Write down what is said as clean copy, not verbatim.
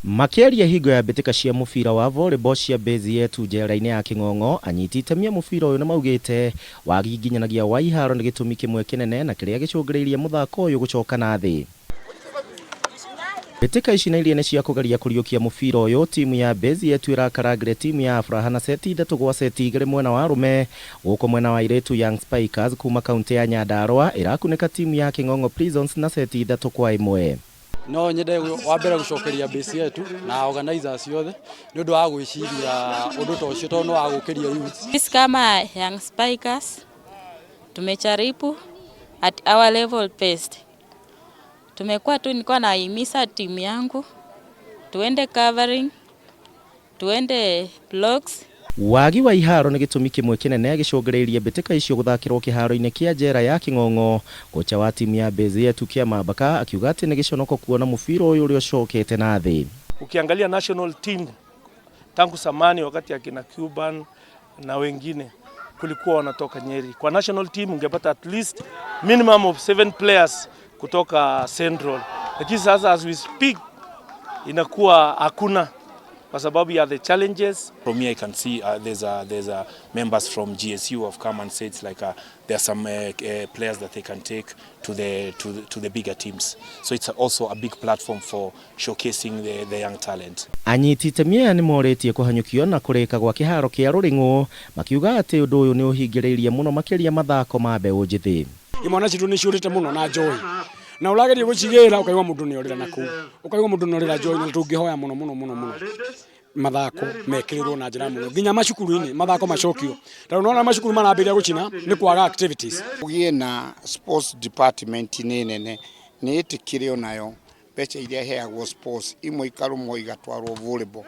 Makĩaria hingo ya mbĩtĩka cia mũbira wa volleyball cia Base Yetu njera-inĩ ya Kĩng'ong'o, anyiti itemi a mũbira ũyũ nĩmaugĩte wagi nginyanagia wa iharo nĩ gĩtũmi kĩmwe kĩnene na kĩrĩa gĩcũngĩrĩirie mũthako ũyũ gũcoka na thĩ. Mbĩtĩka ici na iria nĩ cia kũgeria kũriũkia mũbira ũyũ, timu ya Base Yetu ĩrakarangire timu ya Afraha na seti 3-2 mwena wa arũme, gũkũ mwena wa airĩtu Young Spikers kuma kaunti ya Nyandarua ĩrakunĩka timu ya Kĩng'ong'o Prisons na seti 3-1. No nyende wa mbere gũcokeria Base Yetu na organizers othe nĩ ũndũ wa gwĩciria ũndũ ta ũcio, tondũ nĩ wa gũkĩria youth. Sisi kama Young Spikers tumejaribu at our level best. Tumekuwa tu nilikuwa nahimiza timu yangu tuende covering, tuende blocks. Wagi wa iharo nĩ gĩtũmi kĩmwe kĩnene gĩcũngĩrĩirie mbĩtĩka icio gũthakĩrwo kĩharo-inĩ kĩa njera ya Kĩng'ong'o. Kocha wa timu ya Base Yetu Kĩamambaka akiuga atĩ nĩ gĩconoko kuona mũbira ũyũ ũrĩa ũcokete na thĩ. Ukiangalia national team tangu zamani, wakati akina Cuban na wengine kulikuwa wanatoka Nyeri. Kwa national team ungepata at least minimum of seven players kutoka Central, lakini sasa as we speak inakuwa hakuna kwa sababu ya the challenges. From here I can see there's a members from GSU have come and said it's like there are some players that they can take to the bigger teams. So it's also a big platform for showcasing the young talent. Anyiti itemi aya nĩ morĩtie kũhanyũkio na kũrĩka gwa kĩharo kĩa Rũrĩng'ũ, makiuga atĩ ũndũ ũyũ nĩ ũhingĩrĩirie mũno makĩria mathako ma mbeũ njĩthĩ. Imwana citũ nĩ ciũrĩte mũno na njohi, na ũrageria gũcigĩra ũkaigua mũndũ nĩ orĩra nakũu, ũkaigua mũndũ nĩ orĩra njohi, na tũngĩhoya mũno mũno mũno mũno mathako mekĩrĩrwo na njĩra mũno nginya macukuru-inĩ mathako macokio, tondũ nona macukuru marambĩrĩria gũcina nĩ kwaga activities. Kũgĩe na sports department nĩ nene, nĩ ĩtĩkĩre onayo mbeca iria iheagwo sports imwe ikarũmwo igatwarwo volleyball.